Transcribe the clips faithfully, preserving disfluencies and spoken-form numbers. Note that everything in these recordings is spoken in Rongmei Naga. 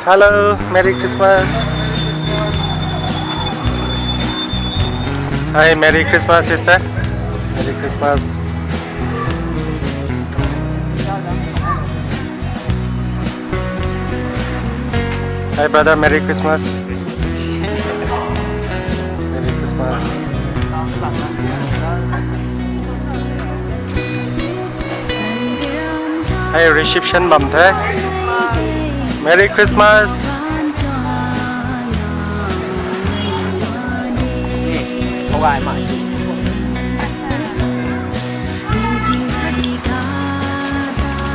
Hello, Merry Christmas. Hi, Merry Christmas, sister. Merry Christmas. Hi, brother. Merry Christmas. Merry Christmas. Hey, reception bam the. Merry Christmas.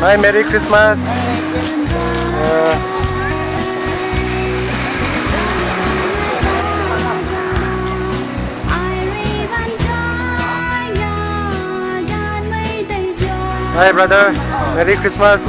Hi, Merry Christmas. Uh, Hi, brother. Merry Christmas.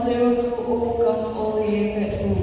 Zero to O, come all ye faithful.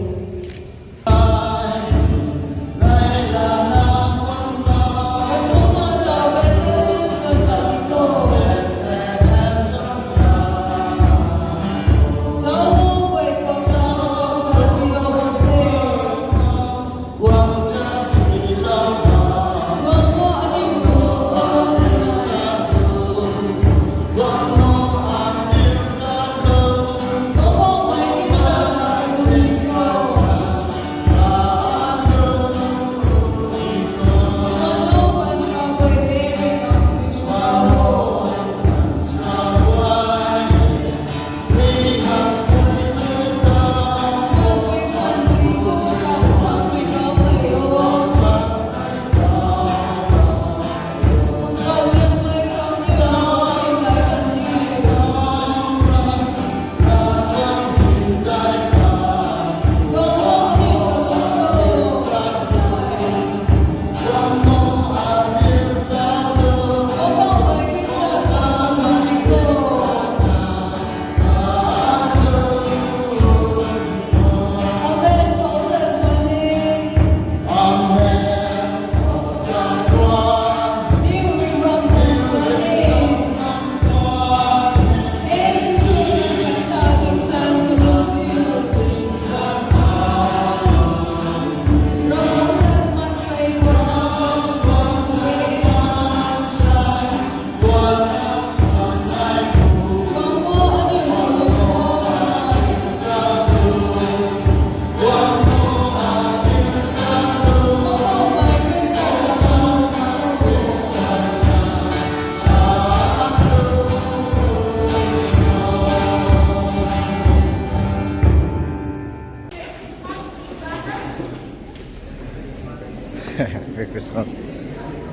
Happy Christmas.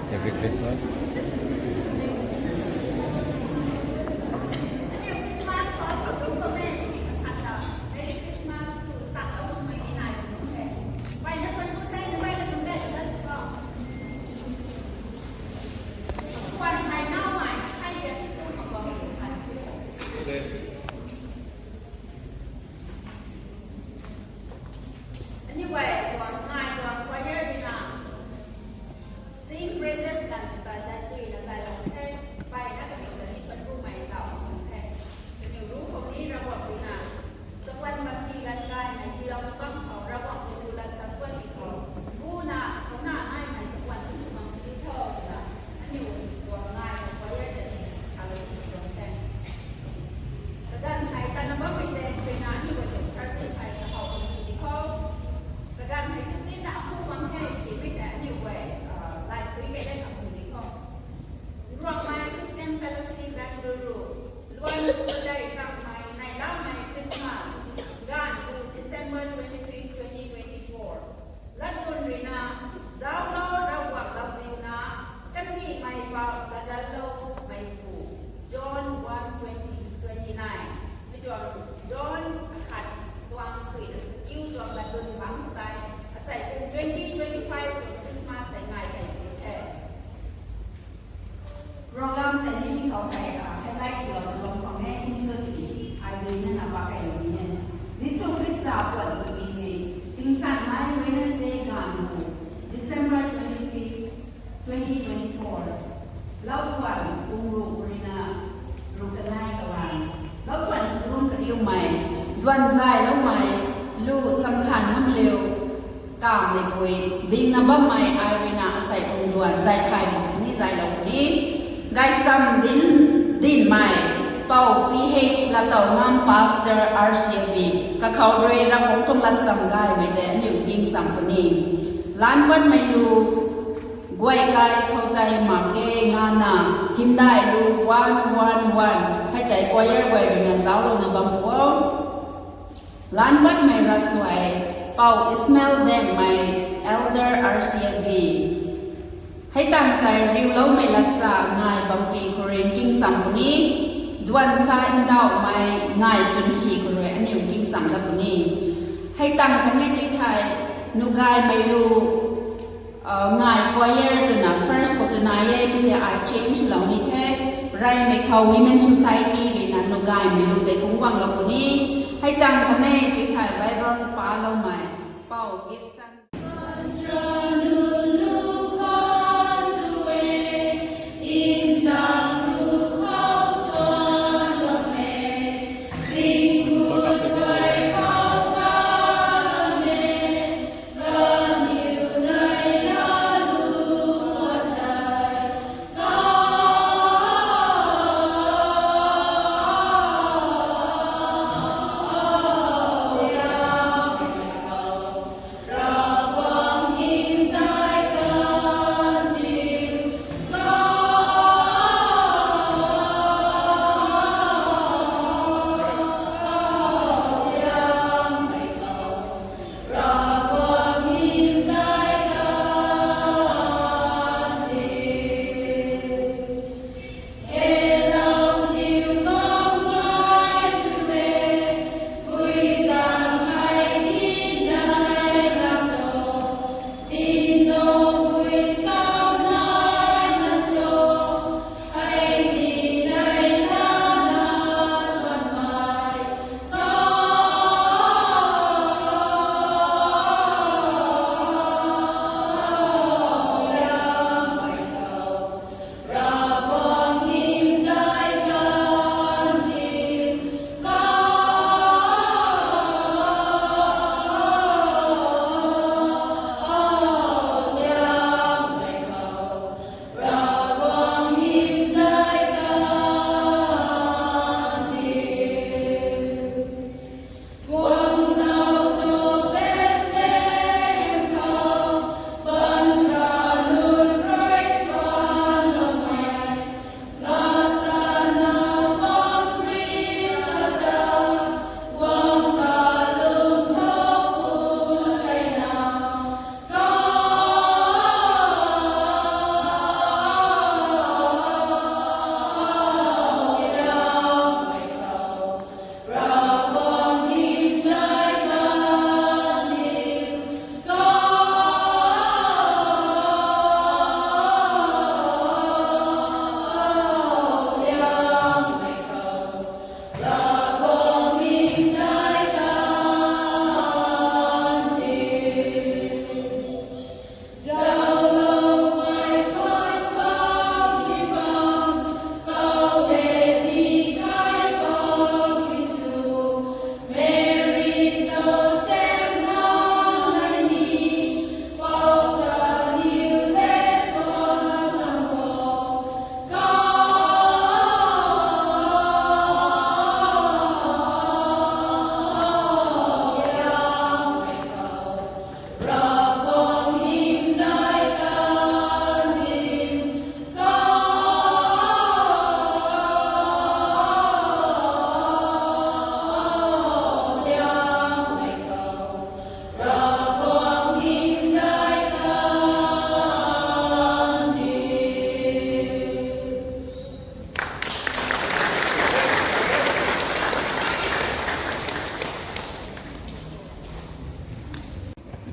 Happy Christmas. Anyway, tuang ngai tuang choir ruina sing praises kan ta jai suina tai lou the, pai na kaniw ta ni panku mai tau the. Kaniw ru khou ni Ravguangc ruina, sakuan bam ti lan kai nai ti lou bam khou Ravguangc ru lat sa suan ni khou, bu na, khou na nai nai sakuan ni sumang ti tho na, aniw tuang ngai tuang choir ta ni, alo ni tuang the. Wan Padei Tangmei Neilamei Christmas, ganv tu December twenty-fifth, twenty twenty-four. Latun ruina, zauclou Ravguangc lauziuna, kandihmei pau ladalloumeipu. John one twenty, twenty-nine. Mi tuang John akhat tuang suina sikiu tuang latun bam tei, asei tu twenty twenty-five tuang Christmas tei ngai tei the. Program tei ni khou hei, ah, highlight swlou tuang khou e, mi sw tiki, ai dui na na pa kai ni e. Jisu Khrista puan tiki ni, tingsanmei Wednesday ganv tu, December twenty-fifth, twenty twenty-four. Lauthuan pung ru ruina, ru kanei kalan. Lauthuan pung kariumei, duan zailoumei, lu samkhan namliu, kamei pui, dingna bammei ai ruina asei pung duan zai thay mak sini zailou puni. Gaisam din, dinmei, pau P H Latau Ngam Pastor R C F B, kakhou rui Ravguangc tuang latsam gaymei tei aniu gingsam puni. Lan patmei lu, guay kai khou tei mak ge ngana, hymdaih lu one one one, hei tei choir guay ruina zauclouna bam pu o. Lan patmei ravsuai, pau Ismail Dengmei, Elder R C F B. Hei tang tei riuloumei latsa ngai bampi khou rui nkingsam puni, duan sa ndauhmei ngai chwn hi khou rui aniu nkingsam dat puni. Hei tang kanei tui thei, nugaymei lu, uh, ngai choir twna first khou twna e, mi tei ai change lou ni the, reymei khou Women Society ruina nugaymei lu tei phungc guanglou puni. Hei tang kanei tui thei Bible paloumei, pau Gibson.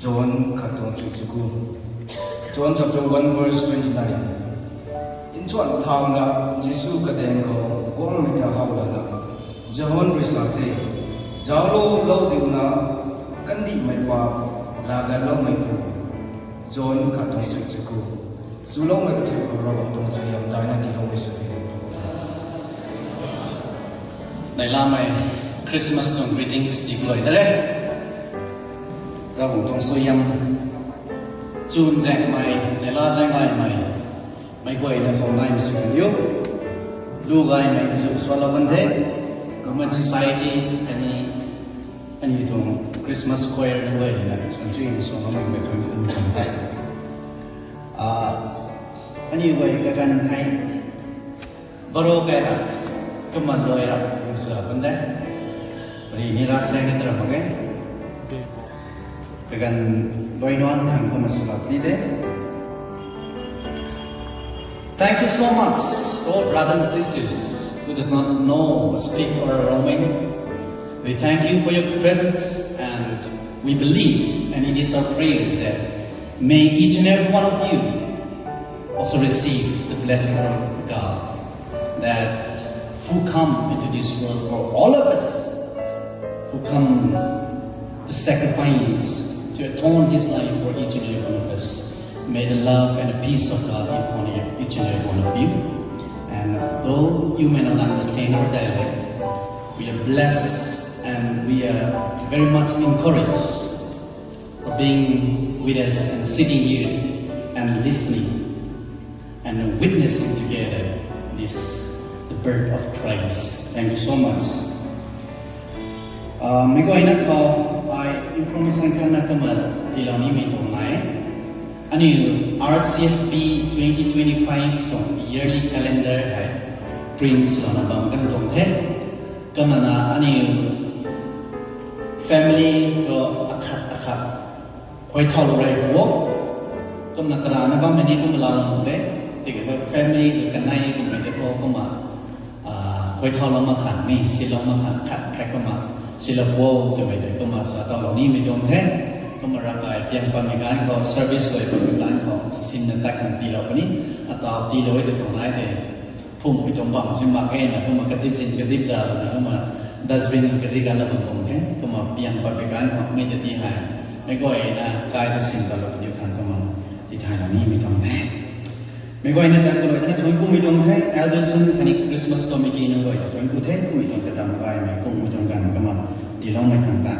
John khat tuang chuichuku. John chapter one verse twenty-nine. Nchuan thauna Jisu kadaeng khou guangmei ta how lana, John rui sa the, Zauclo, lauziuna kandihmei pa, laaganloumeipu. John khat tuang chuichuku. Chuloumei kathuic khou Ravguangc tuang suaihiam daina tiiloumei sw the. Neilamei Christmas tuang greetings tii kalui da re. Ravguangc tuang suaihiam chwn zaengmei, neila zaeng gaymei, meic guayna khou naimei sw liu. Lu gaymei azu swalou kan the. Women Society khatni aniu tuang Christmas choir guayna suan chui swaloumei kathuic kum kan the. Aniu guay kaganv hei baro kaina kumna luai ra lungsa kan de. Pari ni ra saeng ni tara mak ge. Kaganv luai nuan khang kumna salou ni de. Thank you so much, all brothers and sisters who does not know, speak or are roaming. We thank you for your presence, and we believe, and it is our prayers that may each and every one of you also receive the blessing from God, that who come into this world for all of us, who comes to sacrifice, to atone his life for each and every one of us. May the love and the peace of God be upon you, each and every one of you. And though you may not understand our dialect, we are blessed and we are very much encouraged for being with us and sitting here and listening and witnessing together this, the birth of Christ. Thank you so much. Meic guayna khou ai information khatna kumna tiilou nimei tuang nai. Aniu R C F B twenty twenty-five tuang yearly calendar hei print swna bam kan tuang the. Kumna aniu family khou akhat akhat khuay thau rey pu o. Kumna karana bammei ni kumna laalou de. Tiki thu family khou kanei kummei tei thu kumna khuay thaulou mak khang ni silou mak khang khat khat kumna silou pu o twmei tei kumna sa tawlou nimei tuang the. Kumna ravkai piang patmei ganv khou, service guay patmei ganv khou sinna tat khang tiilou puni. Ataw tiilou e tw tuang nai the. Phungmei tuang bam si mak e na kumna kadip zin kadip za na kumna dustbin kazi ganlou bam tuang the. Kumna piang patmei ganv khou mei ta ti hei meic guayna kai tu sin talou diu khang kumna tithaylou nimei tuang the. Meic guayna ta kalui tana thuanc kumei tuang the. Elder Sun khatni Christmas committee nunc guay ta thuanc ku the. Kumei tuang kadam gaymei kummei tuang ganv kumna tiiloumei khang ta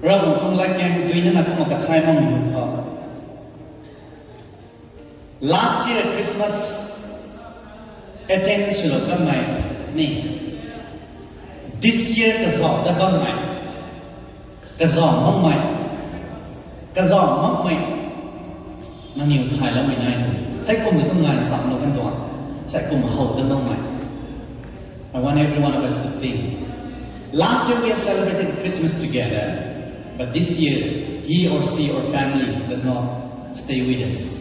Ravguangc tuang latkaeng duina na kumna kathay makmei khou last year Christmas attend swlou kanmei ni, this year kazauh dat bammei, kazauh makmei, kazauh makmei nangniw thayloumei nai tu. Thei kum ni tu ngai nchamlou kan tuang, sai kum how dat makmei. I want every one of us to think. Last year we have celebrated Christmas together, but this year he or she or family does not stay with us.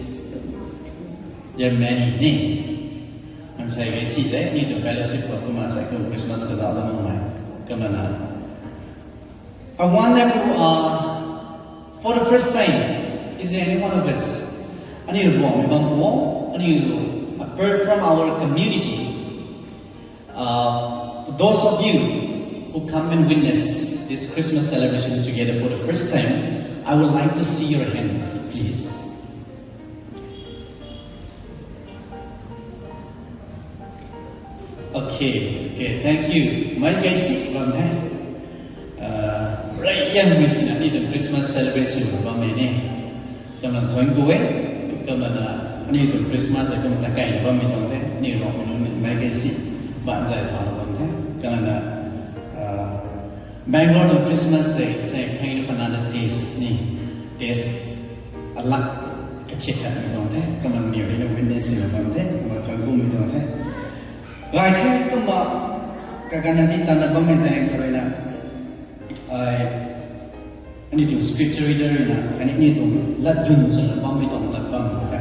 There are many ni. Mansei gei si de, ni tu fellowship khou kumna sai kum Christmas kazauh dat makmei. Kumna I wonder if, uh, for the first time, is there any one of us, aniu Ruangmei bam pu o, aniu, apart from our community, uh, for those of you who come and witness this Christmas celebration together for the first time, I would like to see your hands, please. Okay, okay, thank you. Meic gei si bam the. Rey yanmei sina ni tuang Christmas celebrate sw bammei ni. Kumna thuanc ku e. Kumna na ni tuang Christmas e kum ta kaina bammei tuang the. Ni Ruangmei nunc meic gei si ban zay thauna bam the. Kumna na Bangalore tuang Christmas se, it's a kind of another taste ni. Taste alak kathiak khatmei tuang the. Kumna niw rui na witness swna bam the. Kumna thuanc kumei tuang the. Gay the kumna kaganv ni tanna bammei zaeng khou rui na ai aniu tuang scripture reader rui na khatni aniu tuang latdyn swna bammei tuang lat bam khou ta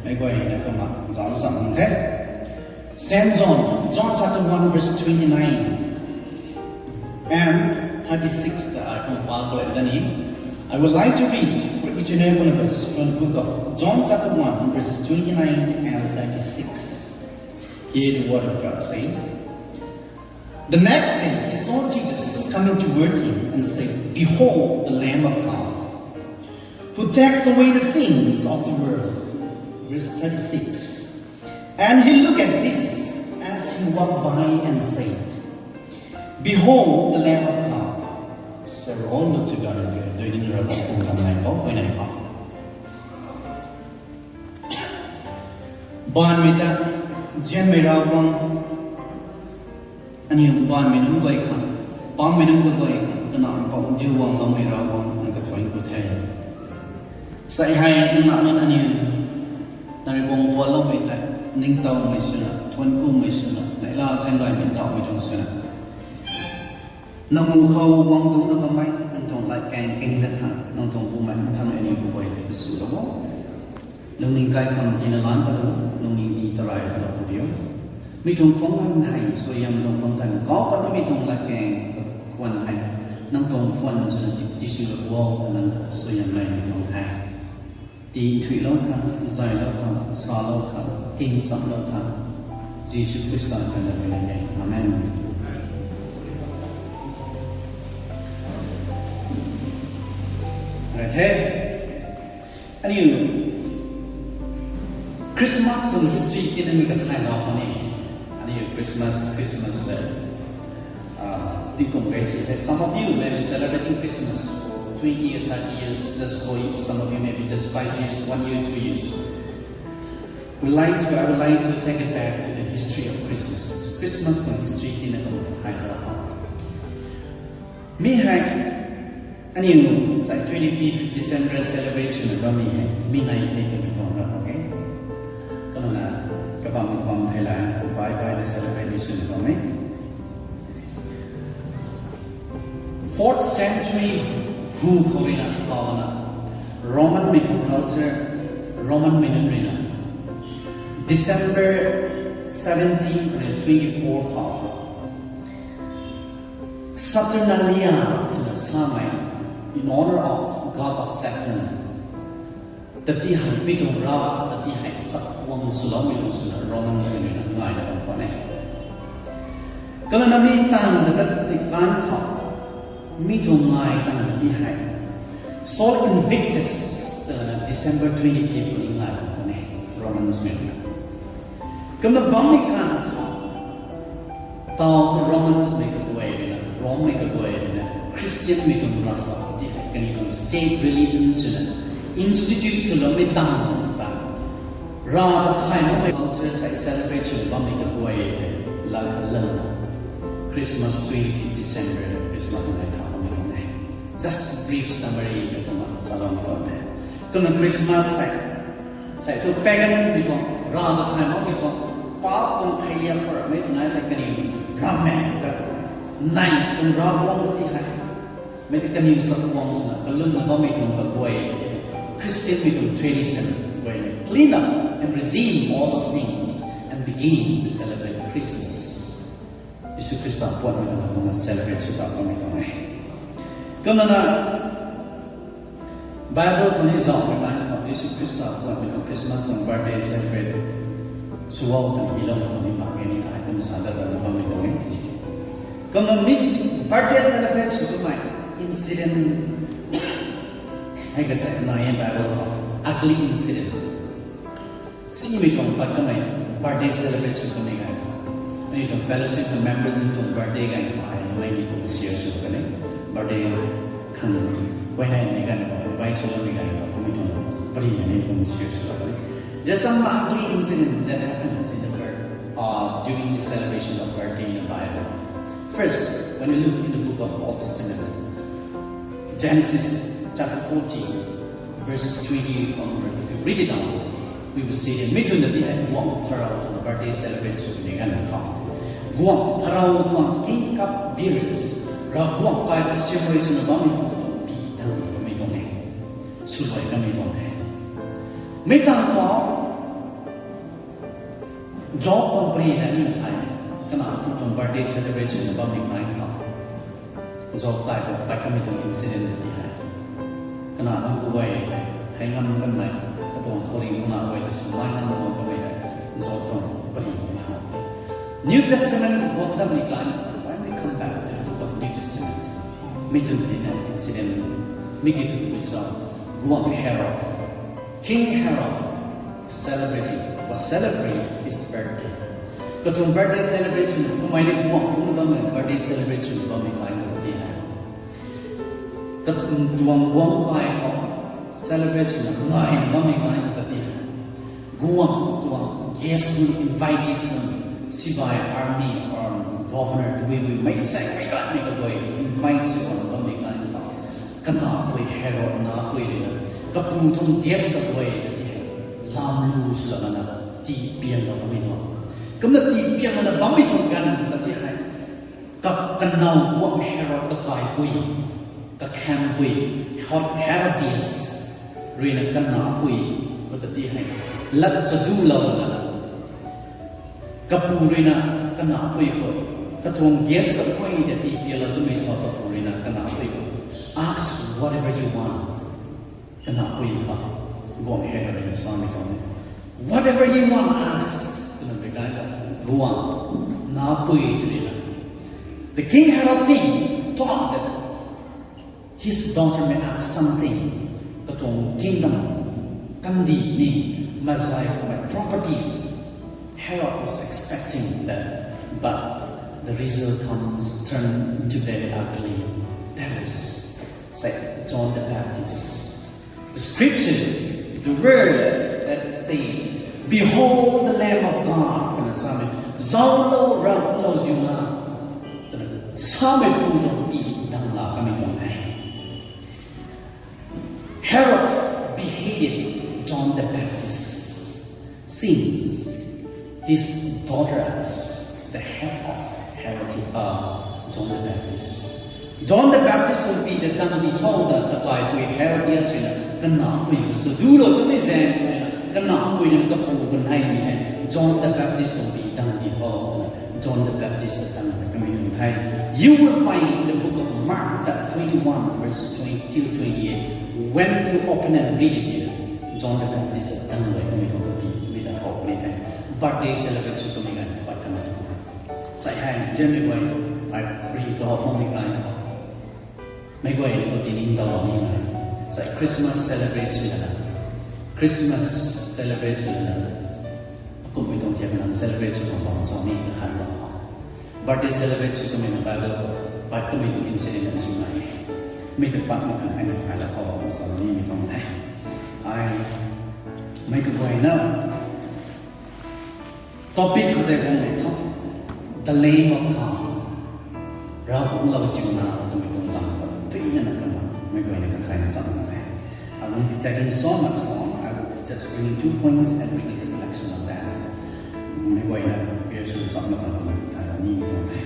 meic guay na kumna zauc sam the. Saint John, John chapter one verse twenty-nine and thirty-six ta ai kum pa khou le da ni. I would like to read for each and every one of us from the book of John chapter one, verses twenty-nine and thirty-six. Here the word of God says, "The next day he saw Jesus coming toward him and said, 'Behold the Lamb of God, who takes away the sins of the world.'" Verse thirty-six. And he looked at Jesus as he walked by and said, "Behold the Lamb of God." Shall we all look together and pray? Dui ni rui Ravguangc tuang lam khou, huayney khou. Baanhmei ta nzianmei Ravguangc, aniu baanhmei nunc guay khang, pangmei nunc guay khang, kanac mpouh ndiu guangloumei Ravguangc, nang ta thuanc ku the. Sai hei nang na nunc aniu, nang rui guang puanloumei tei, ningtowmei swna, thuanc kumei swna, neihla zaeng gaymei ndauhmei tuang swna, nang mu khou guang dungcna bammei nang tuang latkaeng king dat khang, nang tuang Bumaengh Nthanmei aniu guay tei kasulou o. Lungning kaikham tina lan patlou, lungning di tarai patlou pu rio. Mi tuang khwang ganv hei, suaihiam tuang khwang ganv, kau pat mi tuang latkaeng khwan hei, nang tuang khwan swna ti, tisulou o, ta nang khou suaihiam mei mi tuang the. Ti nthuilou khang, zaylou khang, salou khang, tingchamlou khang, Jisu Khrista khang na rui e. Amen. Right, hey. Aniu Christmas tuang history tina mi kathay zauc khou ni. Aniu Christmas, Christmas, uh, uh, tingkum kai si the. Some of you may be celebrating Christmas for twenty or thirty years, just for you. Some of you may be just five years, one year, two years. We like to, I would like to take it back to the history of Christmas. Christmas tuang history tina kum kathay zauc khou. Mi hei, aniu sai twenty-fifth December celebrate swna bammei hei, mi nai the twmei tuang ra, okay? Kalouna, kabam kabam thei la, bye bye the celebrate ni swna bammei. Fourth century hu khou ruina, kalouna, Roman mei tuang culture, Roman mei nunc ruina, December seventeen khou ruina twenty-four khou Saturnalia twna samei, in honor of god of Saturn. Tati hei mi tuang rav, tati hei chakhwang swloumei tuang swna Roman mei ruina ngaina bam khwan e. Kalouna mi tang ta tat ni kan khou, mi tuang ngai tang tati hei Sol Invictus twna December twenty-fifth khou ni ngai bam khwan e, Romans mei ruina. Kumna bammei kan khou, tau Romans mei kaguay ruina, Rome mei kaguay ruina, Christian mei tuang ravsap ti hei, kaniw tuang state religion swna institute swloumei tang ta, rav ta thay makmei culture hei celebrate swna bammei kaguay tei, la khat lana, Christmas twenty-fifth December, Christmas nai tha bammei tuang e. Just brief summary na kumna saloumei tuang the. Kumna Christmas hei, sai thu pagans mei tuang, rav ta thay makmei tuang, paap tuang kheiliak khou ramei tuang nai tei kaniw rammei ta, nai tuang Ravguangc ta ti hei, mei tei kaniw chakhwang swna kalumna bammei tuang kaguay tei, Christian mei tuang tradition guay clean up and redeem all those things and begin to celebrate Christmas. Jisu Khrista puanmei tuang kumna celebrate sw ta bammei tuang e. Kumna na Bible khou ni zauhmei kan khou Jisu Khrista puanmei tuang Christmas tuang birthday celebrate sw o twna hiloumei tuang ni pak e ni ai kum sa dat dat na bammei tuang e. Kumna mi birthday celebrate sw kamei incident hei kasek nai e Bible khou, ugly incident. Simei tuang pat kamei birthday celebrate sw kamei ganv khou, aniu tuang fellowship tuang members nunc tuang birthday ganv khou ai mei ni kum share sw kan e. Birthday khang guayney ni ganv khou invite sw lamei ganv khou kumei tuang pari ni kum share sw kan e. There's some ugly incidents that happens in the birth, uh, during the celebration of birthday in the Bible. First, when you look in the book of Old Testament, Genesis chapter forty, verses twenty onward, if you read it out, we will see that mi twn na ti hei guangc pharau tuang birthday celebrate sw ni ganv khou, guangc pharau tuang king cupbearers, Ravguangc kai siamruai swna bammei tuang pi tang kamei tuang e, swluai kamei tuang the. Mi tang khou Job tuang pari na ni thay, kanac pu tuang birthday celebrate swna bammei kai khou, Job kai khou pat kamei tuang incident ti hei, Kana nunc guay, thei ngam kanmei, katuang khouringh nunc guay ta swmei ngam bam kamei tei, Job tuang pari na how the. New Testament khou guang damei kan, when we come back to the book of New Testament, mi twn ni na incident, mi ki thu tw sa, guang Herod, King Herod, celebrating, was celebrate his birthday. Katuang birthday celebration, kamei ni guang puna bammei, birthday celebration bammei kan kata ti hei. Katuang guang kai khou celebrate swna ngai na bammei ngai na ta ti hei. Guang tuang guest nunc, invitees nunc, sibai, army, or governor, tabui bui mei sai mei kat mei kaguay invite sw bam bammei ngai khou, kanapui Herod napui rui na, kapu tuang guest kaguay ta ti hei, lam lu sw lana, tii pian lou bammei tuang. Kumna tii pian lana bammei tuang ganv ta ti hei. Ka, kanow guang Herod kakaipui, kakhanpui, Herod, Herodias, rui na kanapui, khou ta ti hei, lat chadu lou na, kapu rui na kanapui khou, katuang guest kaguay ta tii pian lou twmei thu kapu rui na kanapui khou, ask whatever you want. Kanapui khou, guang Herod rui na samei tuang e. Whatever you want, ask. Twna mei kai ta, guang, napui twna. The king Herod thing thought that his daughter may ask something. Katuang kingdom, kandih ni, mazai kummei properties. Herod was expecting that, but the result comes turned into very ugly. That is, say, John the Baptist. The scripture, the word that said, "Behold the Lamb of God," twna samei, "Zauclou, Ravguangc lauziu na," twna samei pu tuang pi dang la kamei tuang the. Herod beheaded John the Baptist since his daughter as the head of Herod, uh, John the Baptist. John the Baptist tuang pi ta dang di tho twna kakaipui Herodias rui na kanapui khou chadu lou twmei zaeng rui na kanapui rui na kapu kaneimei hei John the Baptist tuang pi dang di tho twna John the Baptist ta dang kamei tuang the. You will find in the book of Mark chapter twenty-one verses twenty till twenty-eight. When you open and read it here, John the Baptist ta dang kamei tuang ta pi mi ta how ni the. Birthday celebrate sw kamei ganv pat kamei tuang the. Sai hei, Jeremy guay, ai, ri kahou mangmei kai khou. Meic guay ni khou tining daw ni nai. Sai Christmas celebrate sw lana. Christmas celebrate sw lana. Akumhmei tuang thiak nang celebrate sw tuang bam sa ni kakhan tuang khou. Birthday celebrate sw kamei nang Bible khou pat kamei tuang incident nang sw nai. Mi ta pat mak kan ai nang thay la khou bam sa ni mi tuang the. Ai, mei kaguayna. Topic khou tei guang le khou, the Lamb of God. Ravguangc lauziu na twmei tuang lam khou, tuina na kan, meic guayna kathay na sam na the. I won't be taking so much long. I will be just bringing two points and bringing reflection on that. Meic guayna, beer sw sam na kan, kathay ni tuang the.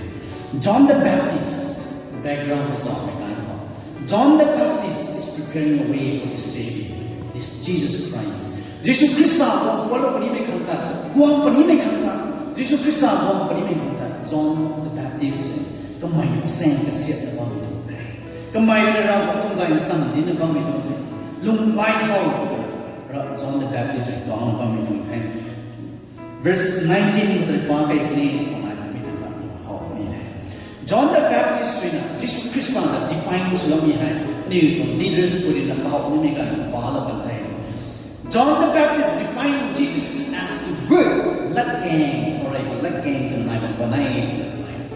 John the Baptist, background khou zauc mei kan khou. John the Baptist is preparing a way for the Savior, this Jesus Christ. Jisu Khrista guang pualou punimei khang ta, guang punimei khang ta, Jisu Khrista guang punimei khang ta, John the Baptist, kamei seng kasiat na bammei tuang the. Kamei na Ravguangc tuang gay nsam di na bammei tuang the. Lungmei thau, Ra-, John the Baptist rui kau na bammei tuang the. Verses nineteen khou tei pa kei puni, tuang ai mi tuang ram how puni the. John the Baptist rui na Jisu Khrista ta define swloumei hei, ni tuang leaders puni na kahou nimei kan pa lou kan the. John the Baptist defined Jesus as the Word, latkaeng, khou rui latkaeng twna nai bam khwan e, na sa e.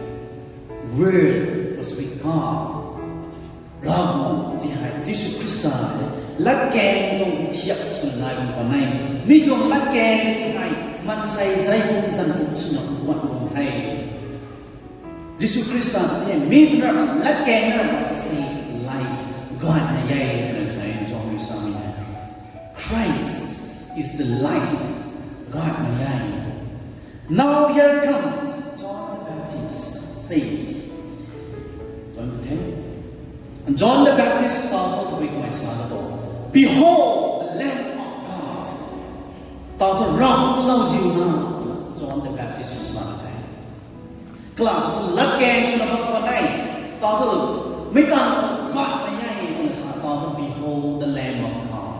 Word was with God. Ravguangc ti hei Jisu Khrista hei latkaeng tuang thiak swna nai bam khwan e. Mi tuang latkaeng ti hei mansei zai bum zan bum swna guat bam the. Jisu Khrista ti hei mi twna latkaeng na ram si light, guatmei e twna sa e John rui samei hei. Christ is the light, guatmei e. Now here comes John the Baptist, says, John the Baptist, ta tho tabui kamei sa na bo, "Behold the Lamb of God." Ta tho Ravguangc lauziu na, John the Baptist rui sa na the. Kalam thu latkaeng swna bam khwan e, ta tho mei tang guatmei e twna sa, Behold the Lamb of God.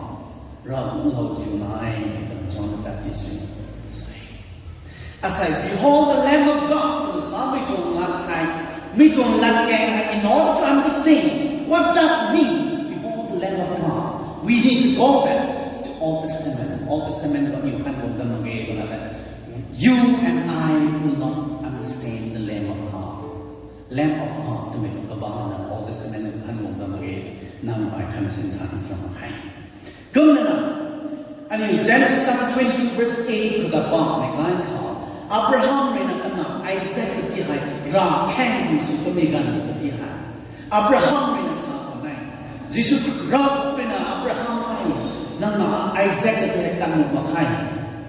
Ravguangc Lauziu nai, twna John the Baptist rui sa e. Asei, Behold the Lamb of God, twna samei tuang lat hei, mi tuang lat kang hei, in order to understand what does mean, Behold the Lamb of God, we need to go back to Old Testament. Old Testament khou aniu han guang dat mak ge twna tei, you and I will not understand the Lamb of God. Lamb of God twmei tuang kabana Old Testament khou han guang dat mak ge, nang ai khan sin than tram mak khe. Kumna na, aniu Genesis chapter twenty-two verse eight khou ta pamei ganv khou, Abraham rui na kana Isaac ta ti hei, ravkhang kum sw kamei ganv ta ti hei, Abraham rui na sa khou nai, Jisu Rav rui na Abraham hei, nang na Isaac ta ti hei kat nuh mak khe.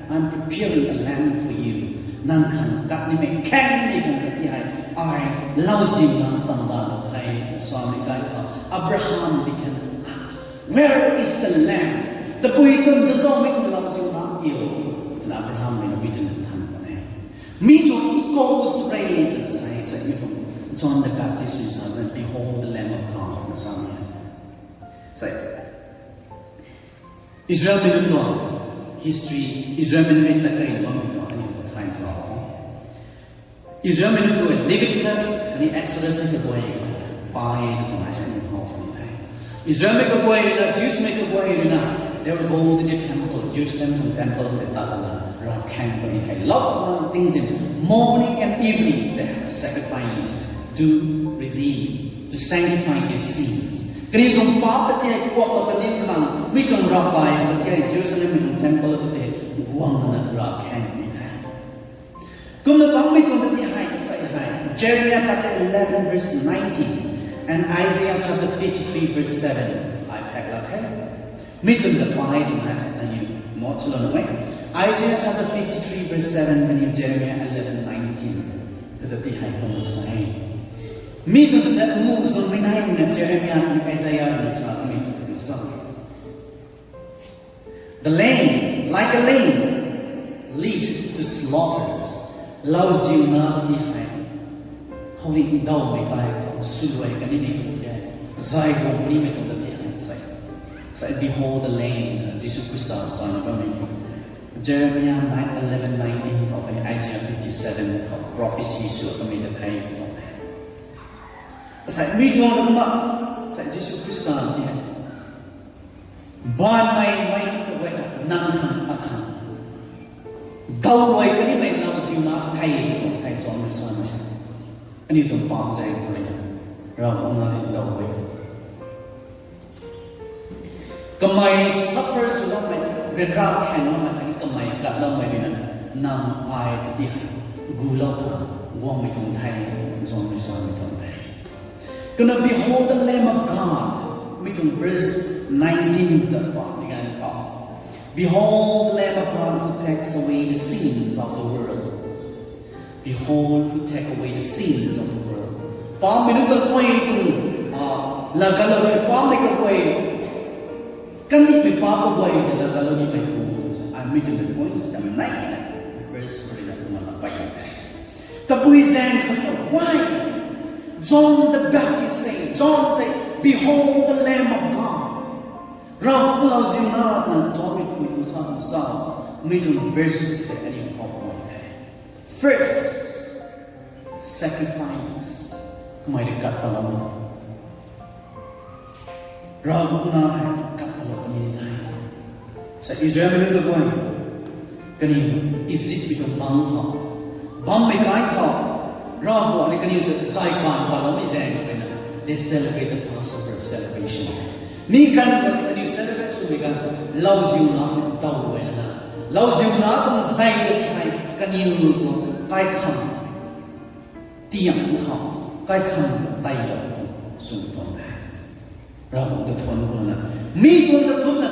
I'm preparing a land for you. Nang khang kat nimei, khang nimei khang ta ti hei, ai Lauziu na sangda lou the, twna samei ganv khou, Abraham began to ask, Where is the lamb? Tabui twn ta zaumei tuang Lauziu na kiu? Twna Abraham rui na mi twn ta than khou nai. Mi tuang echo sw rei twna sa e, sa mi tuang John the Baptist rui sa na, Behold the Lamb of God, twna sa ni. Sa Israelmei nunc tuang history, Israelmei nunc rui ta kei bammei tuang aniu kathay zauc. Israelmei nunc rui Leviticus khatni Exodus hei kaguay pay ta tuang ai aniu how puni the. Israelmei kaguay rui na, Jewsmei kaguay rui na, they will go to the temple, Jerusalem tuang temple tei tat lana ravkhang puni the. Lou khwan tingzin, morning and evening they have to sacrifice to redeem, to sanctify their sins. Kaniw tuang paap ta ti hei kuaklou kaniw khang, mi tuang ravkai ta ti hei Jerusalemmei tuang temple ta ti hei guang lana ravkhang puni the. Kumna bammei tuang ta ti hei, sa hei, Jeremiah chapter eleven verse nineteen and Isaiah chapter fifty-three verse seven, ai phek lak khe. Mi twn ta pay twna nangniw note swlou nuh e. Isaiah chapter fifty-three verse seven khatni Jeremiah eleven nineteen khou ta ti hei kumna sa e. Mi twn ta mu zammei nai na Jeremiah khatni Isaiah na sa kamei ta ti sa e. The lamb, like a lamb, led to slaughter. Lauziu na ta ti hei, khouringh dawmei kai khou swluai kanimei khou ti hei, zay guang nimei tuang ta ti hei sa e. Sa e, Behold the Lamb, Jisu Khrista sa na bammei khou. Jeremiah eleven nineteen khou khatni Isaiah fifty-seven khou prophecy swlou kamei ta thei tuang the. Sa e, mi tuang ta kumna, sa e, Jisu Khrista ti hei, baanvmei mei nunc kaguay hei nang khang akhang dawluai kanimei Lauziu na thei tuang thei John rui sa e. Aniu tuang paap zaeng khou rui na Ravguangc na tei dawluai kamei suffer swloumei, ryanra khaengloumei, khatni kamei katloumei rui na nang ai ta ti hei gulou khang guangmei tuang thei, John rui samei tuang thei. Kumna, Behold the Lamb of God, mi tuang verse nineteen ta pamei ganv khou, Behold the Lamb of God who takes away the sins of the world. Behold, who take away the sins of the world. Pamei nunc kaguay tuang, ah, lagalouloumei, pamei kaguay, kandihmei paap kaguay ta lagaloumei pu tuang sa, ai mi tuang point ta nai na, verse rui na kumna pay e. Tabui zaeng khou na, why? John the Baptist say, John say, Behold the Lamb of God. Ravguangc Lauziu na, twna John rui tabui tuang sa, sa, mi tuang verse tei aniu how puni the. First, sacrifice. Kamei rui kat paloumei tuang. Ravguangc na hei kat palou puni the. Sa Israelmei nunc kaguay, kaniw Egyptmei tuang bangc khou, bammei kai khou, Ravguangc rui kaniw ta zay kan paloumei zaeng khou rui na, they celebrate the Passover celebration. Mi kan khou kaniw celebrate swmei ganv, Lauziu na daw guay lana, Lauziu na tuang zay ta ti hei kaniw tuang kaikham tiang khou, kaikham teilou tuang sw tuang the. Ravguangc ta thuanc khou na, mi tuang ta thuanc na,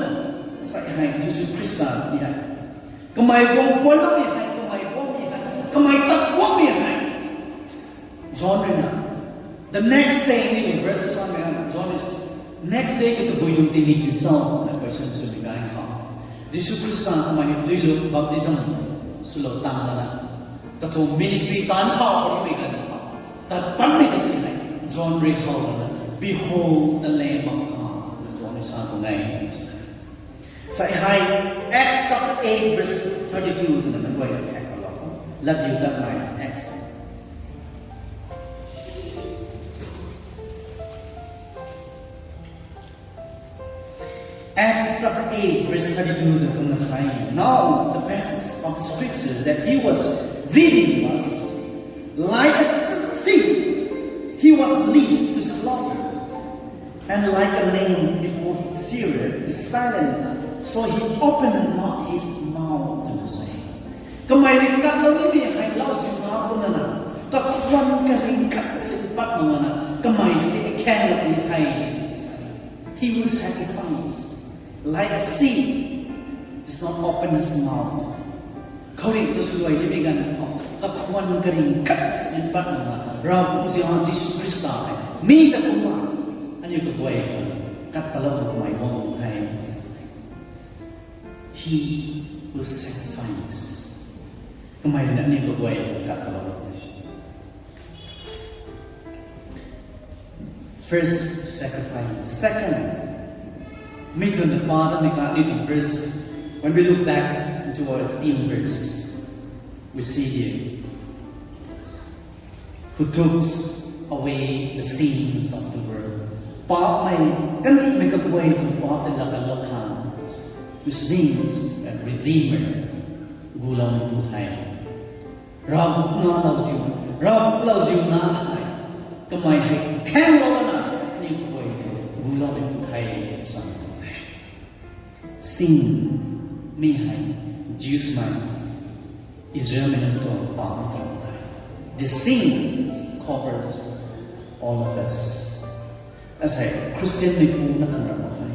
sa hei Jisu Khrista ti hei, kamei guang puanloumei hei, kamei guangmei hei, kamei tat guangmei hei, John rui na, the next day, ni tuang verse samei hei, John is, next day khou tabui tuang tingmik ti cho, na question swmei ganv khou, Jisu Khrista kamei duilup baptism swlou tang lana, katuang ministry taanc thau puni mei ganv khou, tat panmei ta ti hei, John rui how lana, Behold the Lamb of God. sa tuang e. Sa hei Acts chapter eight verse thirty-two twna mei guayna phek lou khou. Latdiutatmei Acts. Acts chapter eight verse thirty-two twna kumna sa e. Now the passage of scripture that he was reading was, like a sheep, he was led to slaughter. And like a lamb before its shearer is silent, so he opened not his mouth to say. Kamei rui katlou nimei hei lauziu na kumna na, kakhwan karing khat kasin pat mak na, kamei tei kakhaeng lak ni the. He will sacrifice like a sheep does not open his mouth. Khouringh ta swluai nimei ganv khou kakhwan karing khat kasin pat mak na, Ravguangc zian Jisu Khrista hei mi ta kumna aniu kaguay khang kat patlou kamei guang the. He will sacrifice. Kamei rui na aniu kaguay kat patlou the. First, sacrifice. Second, mi tuang na pa ta ni ka ni tuang verse. When we look back into our theme verse, we see here, who took away the sins of the world. Paapmei, kandihmei kaguay tuang paap tei laa kalou khang, which means a redeemer, guloumeipu the. Ravguangc na lauziu, Ravguangc lauziu na hei, kamei hei khaenglou lana, aniu kaguay tei guloumeipu the, samei tuang the. Sin, mi hei, Jews mei, Israel mei nunc tuang paap mei tuang the. The sin covers all of us. Asei Christian meipu na khang ramh mak khe.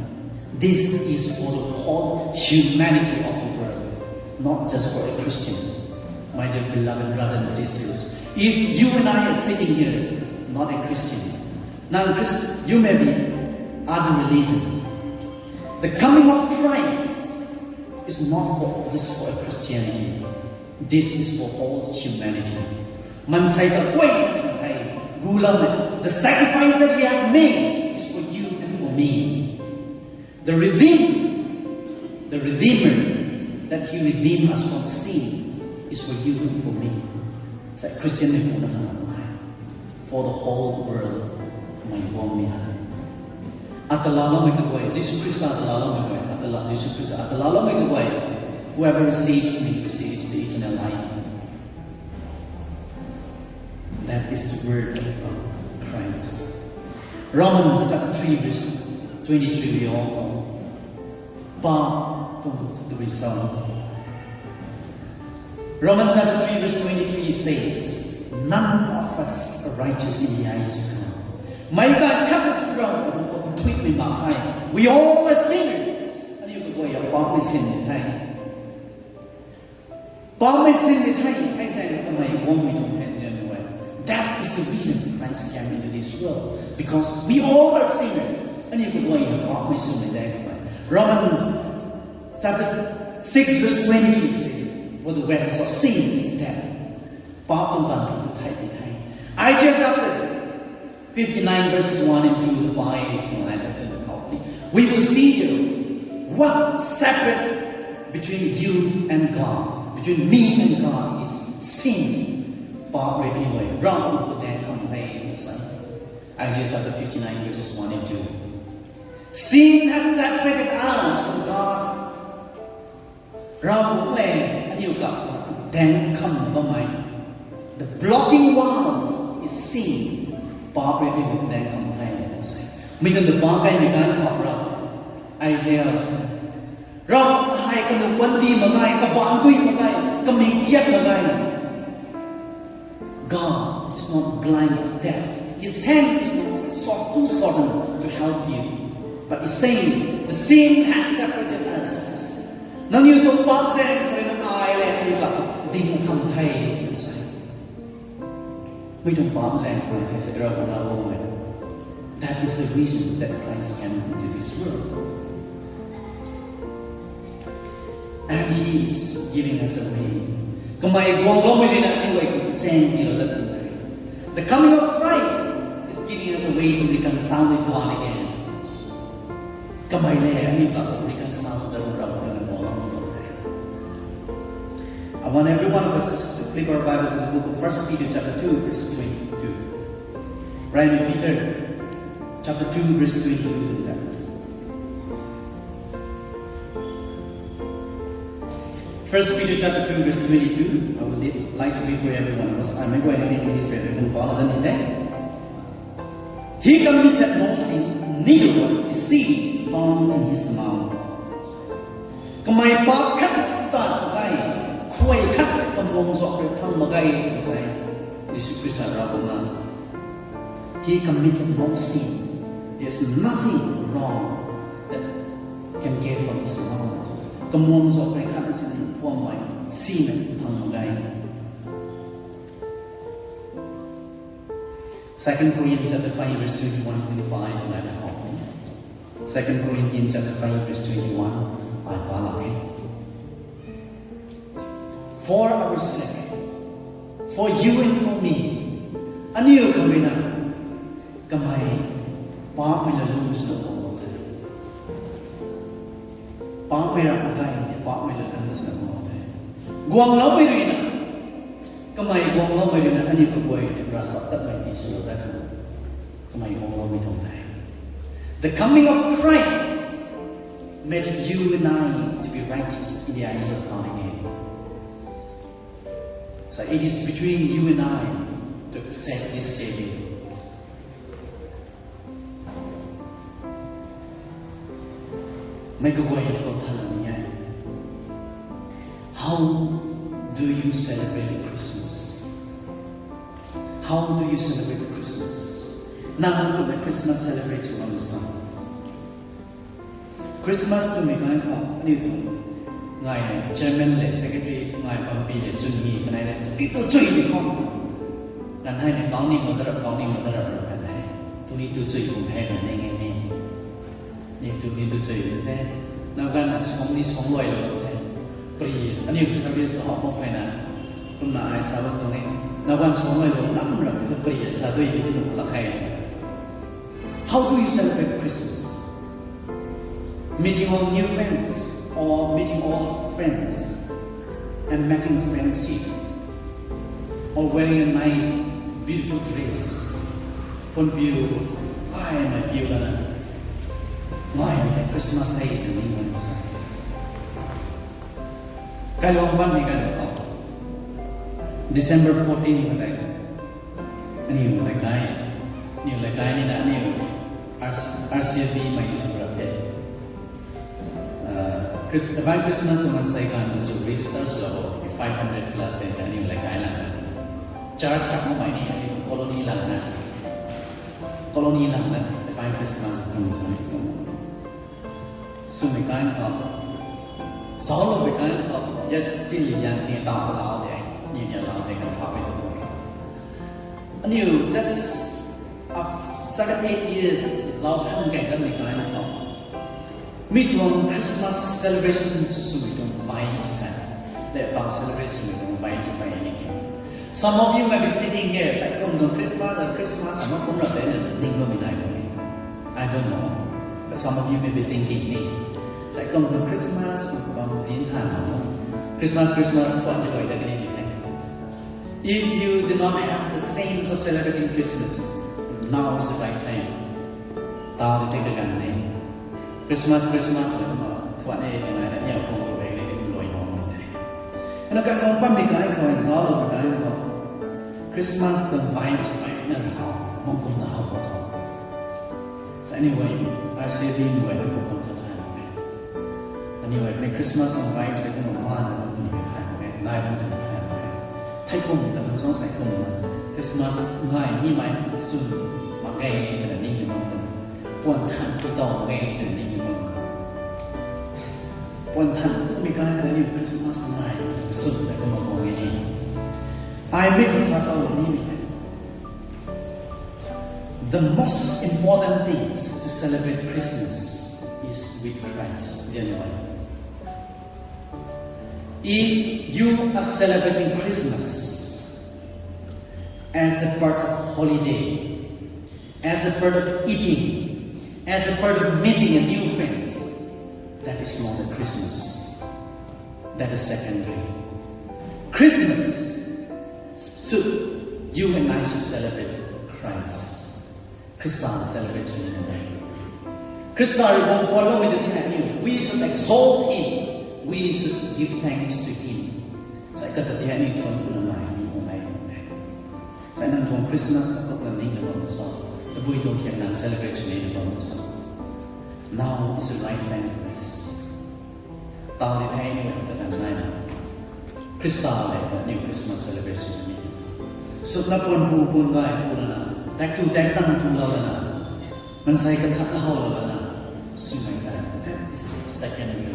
This is for the whole humanity of the world, not just for a Christian. My dear beloved brothers and sisters, if you and I are sitting here, not a Christian, nang Christ, you may be other religion. The coming of Christ is not for, just for a Christianity. This is for whole humanity. Maansei kaguay na khang the, guloumei. The sacrifice that he have made is for you and for me. The redeem, the redeemer that he redeemed us from sins is for you and for me. Sa Christian meipu na khang ramh mak khe. For the whole world, kamei guangmei hei. Atalaloumei kaguay, Jisu Khrista atalaloumei kaguay, atala, Jisu Khrista atalaloumei kaguay, whoever receives me receives the eternal life. That is the word of God, Christ. Romans chapter three verse twenty-three, we all know. Pa tuang tu bi sa. Romans chapter three verse twenty-three says, none of us are righteous in the eyes of God. Meic ganv khat na si Ravguangc khou thuimei mak khe. We all are sinners. Aniu kaguay paapmei sin the. Paapmei sin ni the, hei zaeng kamei guangmei tuang the, nzianmei guay. That is the reason Christ came into this world, because we all are sinners. Aniu kaguay paapmei swmei zaeng kamei. Romans chapter six verse twenty-three says, for the wages of sin is death. Paap tuang taanv thu thei mei the. Isaiah chapter fifty-nine verses one and two, the Bible, we will see here what separate between you and God, between me and God is sin. Paap rui aniu guay Ravguangc khou daeng kham the, sa. Isaiah chapter fifty-nine verses one and two. Sin has separated us from God. Ravguangc le aniu ta daeng kham bammei. The blocking wall is sin. Paap rui aniu daeng kham the, sa. Mi tuang ta paap kaimei ganv khou Ravguangc, Isaiah sa, Ravguangc hei kanu panty mak ge, kabaanc dui mak ge, kamik tiat mak ge. God is not blind or deaf. His hand is not short, too shortened to help you. But he says, the sin has separated us. Nangniw tuang paap zaeng khou rui na ai le aniu ta ding kham the, sa. Mi tuang paap zaeng khou rui the, sa, Ravguangc na guangmei. That is the reason that Christ came into this world. And he is giving us a way. Kamei guangloumei rui na aniu guay khang zaeng tiilou dat tuang the. The coming of Christ is giving us a way to reconcile with God again. Kamei le aniu ta reconcile sw dat Ravguangc na guanglou tuang the. I want every one of us to flip our Bible to the book of First Peter chapter two, verse twenty-two. Right in Peter chapter two, verse twenty-two to that. First Peter chapter two, verse twenty-two. I would li-, like to read for every one of us. I may go in English, but everyone follow them in there. He committed no sin, neither was deceit found in his mouth. Kamei paap khat si ta mak ge, khuay khat si kamuang zauc rui phang mak ge, sa e Jisu Khrista Ravguangc na. He committed no sin. There's nothing wrong that can get from his mouth. Kamuang zauc rui khat si ni phuammei si na phang mak ge. Second Corinthians chapter five, verse twenty-one, twenty-five, twenty-nine, how? Second Corinthians chapter five, verse twenty-one, I pala, okay? For our sake, for you and for me, aniu khang rui na, kamei paapmei lalun swna guanglou the. Paapmei ramh mak ge, paapmei lalun swna guanglou the. Guangloumei rui na, kamei guangloumei rui na, aniu kaguay tei ravsap tatmei ti swlou dat khang, kamei guangloumei tuang the. The coming of Christ made you and I to be righteous in the eyes of God again. So it is between you and I to accept this Savior. Mei kaguayna khou thalang ni e. How do you celebrate Christmas? How do you celebrate Christmas? Nang tuang Christmas celebrate sw bam sa? Christmas twmei ganv khou aniu tuang ngai chairman le secretary ngai pampi le chun hi kanei le tuni tu chui ni khou. Ganv hei ni kau ni madarap, kau ni madarap rap kan hei. Tuni tu chui kum the kan ni nge ni. Ni tuni tu chui ni the. Nau ganv na song ni song luai lou the. Pri aniu service khou hop mak phey na. Kumna ai sa bam tuang e. Nau ganv song luai lou ngam rap the pri sa dui ni tu lak hei. How do you celebrate Christmas? Meeting all new friends or meeting old friends and making friendship or wearing a nice, beautiful dress. Pun piu, ai mai piu lana, mai mai Christmas day tei ni ngan sa. Kailuang pan ni kan khou December fourteen khou tei aniu leikai, aniu leikai ni na aniu R C, R C F B mei sw rap the. Uh, Chris-, Divine Christmas tuang mansei ganv khou register swlou five hundred plus se aniu leikai lang na. Church sak mak mei ni aniu tuang colony lang na. Colony lang na Divine Christmas tuang sw ni. Swmei kan khou, zauclou mei kan khou, yes, still yang ni ta lau de, ni ni lau de kan pha mei tu. Aniu just a seven, eight years zauc han kai kan mei kan khou, mi tuang Christmas celebration swmei tuang vibe sa, le tang celebration swmei tuang vibe sa pai ni ki. Some of you may be sitting here, sai kum tuang Christmas, uh, Christmas, ama kum rap de na ning bammei nai kum ni. I don't know. But some of you may be thinking, ni, sai kum tuang Christmas, kum bam zin than na no. Christmas, Christmas, thuan ni loi da kani ni the. If you do not have the sense of celebrating Christmas, now is the right time. Tau di the kaganv ni. Christmas, Christmas, na kumna thuan e, na, na, niau kum kum e, ni kum loi bam ni the. Ana kailuang pan mei kai khou, zauclou mei kai khou, Christmas tuang vibe sa pai na rau, bam kum na how bam tho. So anyway, R C B ni guay na kum bam tho thay mak e. Anyway, mei Christmas tuang vibe sa kumna man na bam tho ni thay mak e, nai bam tho ni thay mak e. Thei kum ta kan song sai kum na Christmas ngai ni mei swn mak ge twna ning ni bam twna. Puan than tu tau mak ge twna ning ni bam. Puan than tu mei kai twna ni Christmas ngai swn ta kumna bam ge ni. Ai mei khou sa tau ni mei. The most important things to celebrate Christmas is with Christ, genuine. If you are celebrating Christmas as a part of holiday, as a part of eating, as a part of meeting a new friends, that is not a Christmas. That is secondary. Christmas should, you and I should celebrate Christ. Khrista celebrate sw ni nai. Khrista rui guang puanloumei ta ti hei ni, we should exalt him. We should give thanks to him. Sai kata ti hei ni thuan kuna nai ni kung nai ni. Sai nang tuang Christmas na kut na ning na bam sa. Tabui tuang thiak nang celebrate sw ni na bam sa. Now is the right time for this. Tau di thei ni ta kan nai na. Khrista le ta ni Christmas celebration ni. Suk na pun bu pun bai pu lana. Tak tu tak sang tu lou lana. Mansei kan thak na hou lou lana. Sumei kai. That is secondary.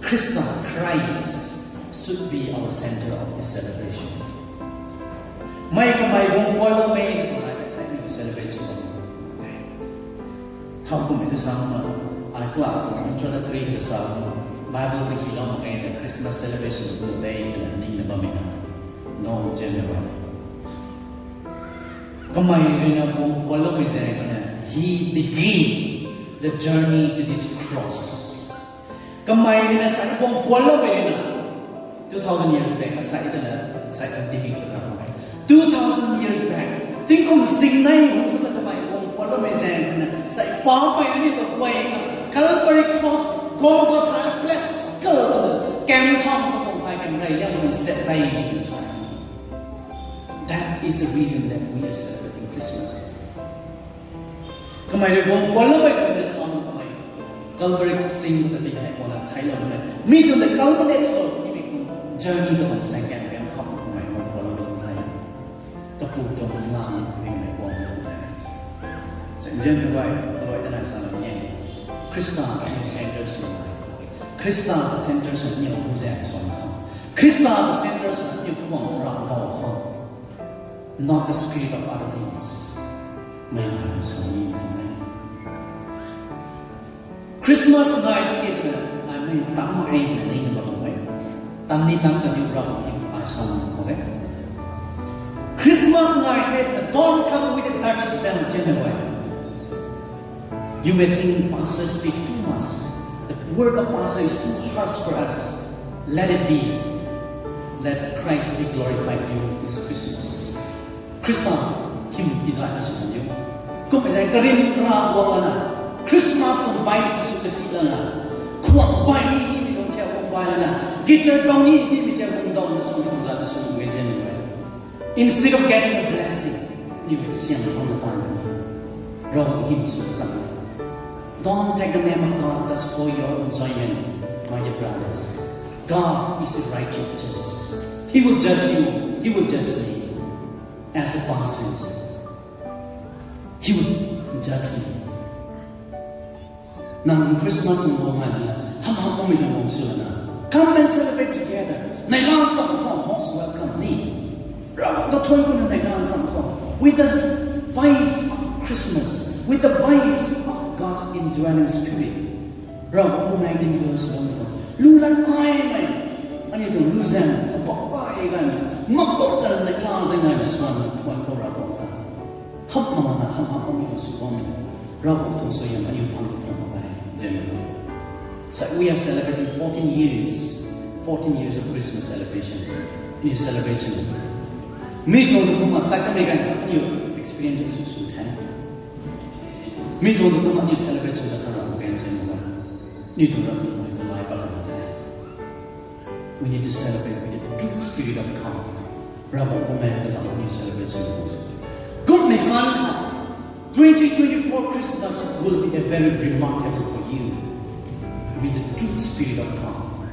Khrista, Christ should be our center of the celebration. Mei kamei guang puanloumei ni tuang nai tak sai ni celebration. Thau kum tu sa ma, ai kla tuang introductory ta sa ma, Bible ka hi lou mak e ta Christmas celebration tu de ta ning na bam e na. No, general. Kamei rui na guang puanloumei zaeng na, he begin the journey to this cross. Kamei rui na sai guang puanloumei rui na, two thousand years back, asai ta na, asai kan timi ta kan hai. Two thousand years back, tingkum singnei hu tu ta kamei guang puanloumei zaeng na, sai pa mei ni ta guay na, Calvary cross, Golgotha, place of skull tu ta, kem tham ka tuang hai kem rei liang tu step by step sai. That is the reason that we are celebrating Christmas. Kamei rui guang puanloumei kamei na thaw kamei Calvary sing ta ti hei kona thai lou na. Mi tu the culminate lou ni mi kum journey ka tuang sang kan kan thau kamei guang puanloumei tuang thai. Kapu tuang plan tu ni kamei guang tuang thai. Sai nzian ni bai kaloi ta na sa lou ni. Khrista ni center sw ni. Khrista center sw ni bu zaeng sw ni. Khrista center sw ni kuang rap dau khou. Not the spirit of other things. Mei ham sa ni tuang e. Christmas ngai tu ki tu na, ai mei tam mak e tu na ning na bam e. Tam ni tam ta ni rap thim ai sa ni tuang e. Christmas ngai the tu na, don't come with a dirty smell, general. You may think pastor speak too much. The word of pastor is too harsh for us. Let it be. Let Christ be glorified in this Christmas. Khrista hym ti dai na sw kan diu. Kum zai karim kara guang lana, Christmas tuang vibe sw kasi lana, khuang bai ni ni mi tuang thiak guang bai lana, guitar tuang ni ni mi thiak guang dau na sw tuang za na sw tuang gen zen bai. Instead of getting a blessing, you will siam hong na tan. Ravguangc hym sw sang. Don't take the name of God just for your enjoyment, my dear brothers. God is a righteous judge. He will judge you. He will judge me as a person. He will judge me. Nang Christmas nung guang nai lana, ham ham bammei tuang guang sw lana. Come and celebrate together. Neihla nsam khou, most welcome ni. Ravguangc ta thuan kuna neihla nsam khou. With the vibes of Christmas, with the vibes of God's indwelling spirit. Ravguangc bu nai indwell sw bammei tuang. Lu lan kai mei. Ani tuang lu zan, kabak bai gan. Mak kok na neihla zan nai na swan na thuan khou Ravguangc ta. Ham mak na, ham ham bammei tuang sw bammei. Ravguangc tuang suaihiam aniu phang tu ram mak bai. General. So we are celebrating fourteen years, fourteen years of Christmas celebration. Aniu celebration. Mi tuang tu kumna tat kamei gan aniu experience sw sw the. Mi tuang tu kumna aniu celebration ta khan ram mak gan general. Ni tuang ram mak kamei kalai pa khan the. We need to celebrate with the true spirit of calm. Ravguangc bu nai kazauh ni celebrate sw. Kumna kan kha, twenty twenty-four Christmas will be a very remarkable for you with the true spirit of calm.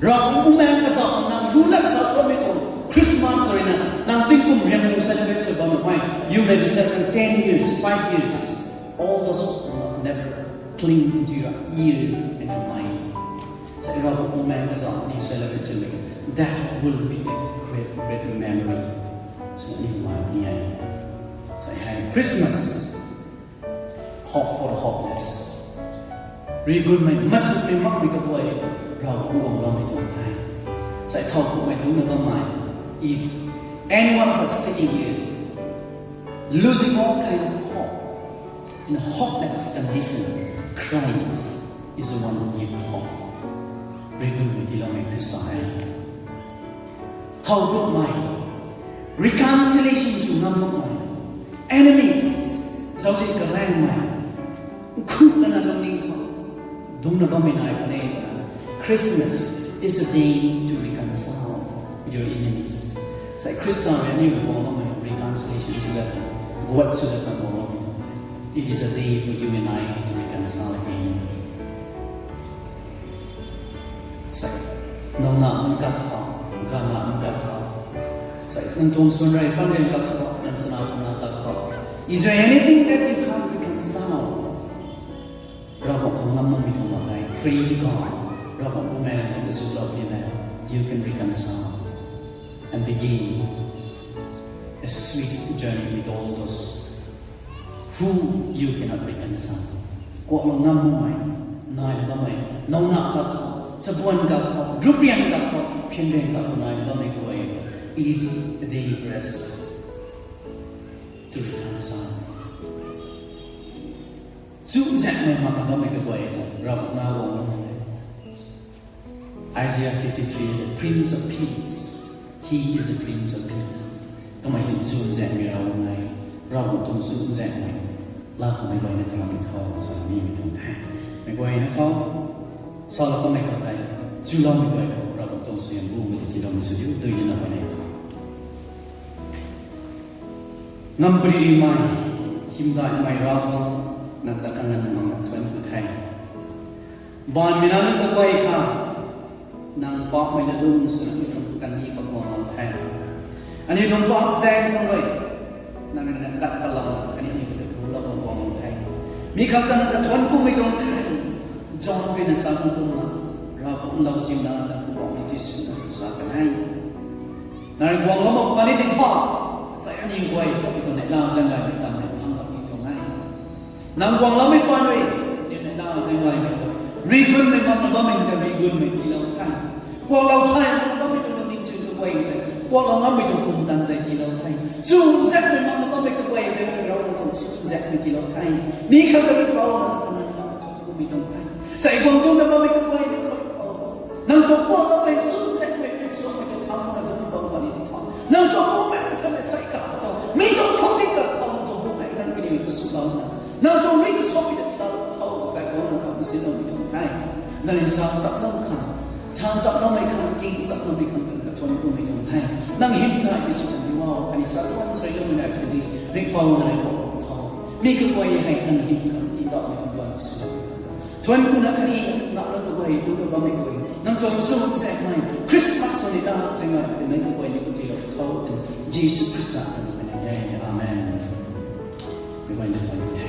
Ravguangc bu nai kazauh nang lu lat sa swmei tuang Christmas rui na nang tingkum riang mu celebrate sw bam mai. You may be celebrating ten years, five years. All those never cling to your ears and your mind. Sai Ravguangc bu nai kazauh ni celebrate sw le. That will be a great, great memory. So ni mai ni ai. Sai hei Christmas. Hope for the hopeless. Rigunmei, masukmei, makmei kaguay. Ravguangc guang loumei tuang the. Sai thau kumhmei dungc na bammei. If any one of us sitting here is losing all kind of hope, In a hopeless condition, Christ is the one who gives hope. Rigunmei tiiloumei Khrista hei. Thow gutmei, reconciliation sw ngam makmei, enemies, zauzian karaengmei, khuk lana lungning khou dungcna bammei nai puni twna. Christmas is a day to reconcile with your enemies. Sai Khrista rui aniu guang makmei reconciliation sw dat, guat sw dat kan guang makmei tuang. It is a day for you and I to reconcile again. Sai, nang na nang kak khou, ka na nang kak khou. Sai, nang tuang suan rey pan rey kak khou, nang sana pan na kak khou. Is there anything that you can't reconcile? Ravguangc khou ngam makmei tuang lam hei, pray to God. Ravguangc Bumaengh tuang kazulou puni na, you can reconcile and begin a sweet journey with all those who you cannot reconcile. Kuaklou ngam makmei, naina bammei, nowna kak khou, chabuan kak khou, ruprian kak khou, phinrian kak khou naina bammei guay. It's a day for us to reconcile. Chuzaenghmei makna bammei kaguay, Ravguangc na guang bammei. Isaiah fifty-three, the Prince of Peace. He is the Prince of Peace. Kamei hei chuzaenghmei Ravguangc e, Ravguangc tuang chuzaenghmei. Laa kamei guayna kalam ni khou sa nimei tuang the. Meic guayna khou, salou kamei khou tei, chuloumei guay khou, Ravguangc tuang suaihiam bumei tei tiiloumei sw diu, dui nina mei nei khou. Ngamparymei, hymdaihmei Ravguangc, nang ta kanganv makna thuanc ku the. Baanvmei nac nunc kaguay khang, nang pakmei lat lum swna mi tuang kandih khou guanglou the. Aniu tuang pak zaeng khang rui, nang rui na kat patlouna khatni aniu ta rulou khang guanglou the. Mi khang ta nang ta thuanc kumei tuang the. John rui na sa khang kumna, Ravguangc Lauziu na ta Poubauhmei Jisu na sa kan e. Nang rui guanglou mak puni ti thu, sai aniu guay khou mi tuang neihla zaeng gaymei tam ni phangloumei tuang e. Nang guangloumei paan rui, aniu neihla zaeng gaymei tuang. Rigunmei makna bammei ta rigunmei tiilou the. Kuaklou thay makna bammei tuang lungning chuy kaguay tei, kuaklou ngammei tuang pumtan tei tiilou the. Chuzaenghmei makna bammei kaguay tei, Ravguangc tuang chuzaenghmei tiilou the. Mi khang ta rui pou na ta na ni makna chuy kumei tuang the. Sai guang tuna bammei kaguay tei, Ravguangc pou. Nang tuang kuakloumei chuzaenghmei, ringcsuangmei tuang phang makna lungc bam khwan ni ti thu, nang tuang Bumaengh Nthanmei sai kap tho, mi tuang thuanc di kap tho, nang tuang Bumaengh Nthanmei kaniw kaswlouna, nang tuang ringcsuangmei ta tiilou tho, kai guang nang kap sinloumei tuang the. Nang rui sa chaploumei khang, sa chaploumei khang, king chaploumei khang, nang kathuanc kumei tuang the. Nang hymdaihmei sw kan di o, khatni sa tuan chailoumei nai khatni, ringhpouc nang rui kuaklou tho. Mi kaguay hei nang hym khang tiidauhmei tuang tuan swloumei tuang the. Thuanc kuna khatni, nang na kaguay, duna bammei kaguay, nang tuang chuzaenghmei, Christmas tuang neihla zaeng gaymei kaguay ni khou tiilou tho twna, Jisu Khrista tuang min khou ni e. Amen. Kaguay na thuanc ku the.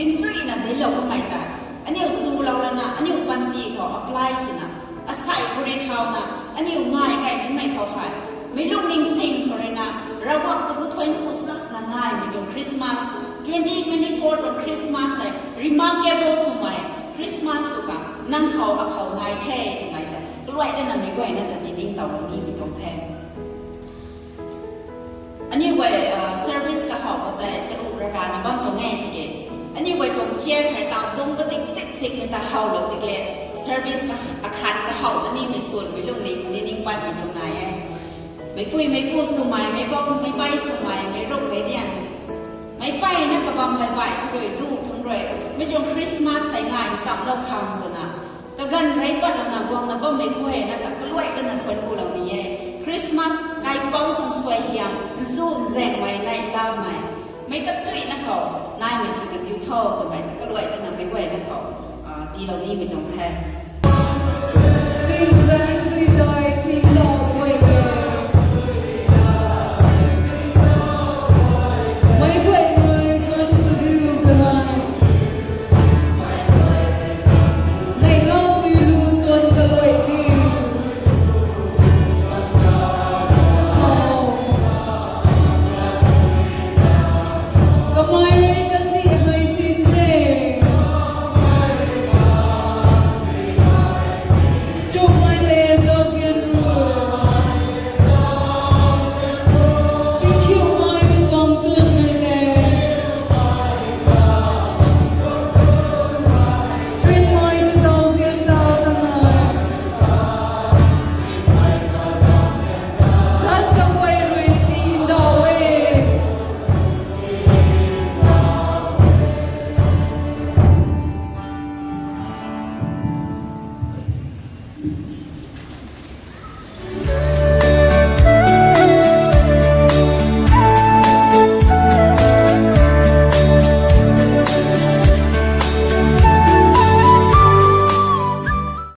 Dinchuina dinclou kamei tei, aniu swlou lana, aniu panty khou apply swna, asei khou rui thauna, aniu ngai kai nimei khou hei, meic lungning sing khou rui na, Ravguangc ta kathuanc ku sakna ngaimei tuang Christmas, twenty twenty-four tuang Christmas hei remarkable swmei Christmas sw ka, nang khou akhou nai the twmei tei kaluai tana meic guayna ta tiningtowlou nimei tuang the. Aniu guay service kahow khou tei taruh rarana bam tuang e tiki, aniu guay tuang chair hei taw dungc padik siksikmei ta howlou tiki, service akhat kahow ta nimei swnmei lungning khou ni ning patmei tuang nai e. Meicpui meicpu swmei, meicpouc meicpui swmei, meic rukmei rian, meic mpeyna kabam baih baih thu rui du thangc rui, mi tuang Christmas hei ngai nchamlou khang twna, kaganv rey patlouna guangna bammei guayna ta kaluai tana thuanc kulou ni e. Christmas kaipouc tuang suaihiam, nsu nzaenghmei neihlamei, meic katuina khou naimei sw kandiu tho twmei ta kaluai tana meic guayna khou tiilou nimei tuang the. Sinzaeng dui dai thing